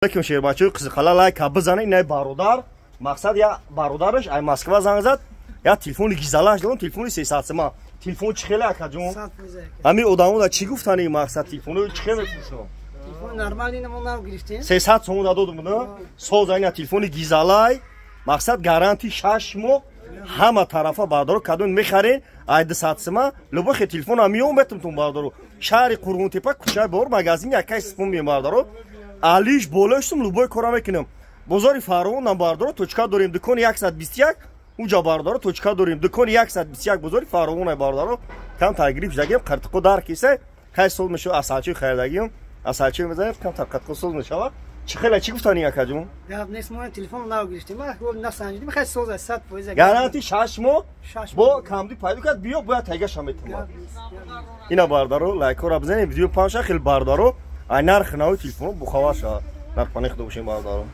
Алейкум, шербачаҳои қизиқала, лайка бизанед. Инай бародар, мақсад, я бародараш ай Москва занг зад, я телефони гизалаш дорам, телефони 300 сима. Телефон чӣ хеле, акаҷон? Ҳами одамо чӣ гуфтани, мақсад, телефоно чӣ хеле мефурӯшам? 300 сомон додум, на соз. Ина телефони гизалай, мақсад, гарантия 6 моҳ ҳама тарафа. Бардоро, кадом мехарен, ай 200 сима любой хе телефона миём метумтум. Бардоро, шаҳри Қурғонтепа, кӯчаи Бор, магазини якай сифон миём. Бардоро, алиш болоштум, любой кора мекунам. Бозори Фаровонам, бардоро, точка дорем, дукони 121. Уҷа, бардоро, точка дорем, дукони 121, бозори Фаровона. Бардоро, камтар грипп шудагиам, қартиқо дар киса хай сол мешава. Асалчои харидагиам, асалчои мезанем, камтар қартиқо соз мешава. Чӣ хеле, чӣ гуфтани, акаҷон? Гап нест, мо телефон нав гирифтем, насанҷидим, хай соз, 100%. Гарантия 6 моҳ, бо камди пайдо кард, биё, бояд тайгаша метавонад. Ина, бардаро, лайкҳоро бизанем, видео паҳн шава, хеле бардаро ай нархи нави телефон бохабар шавад. Нархпани худо бошем, бардаро.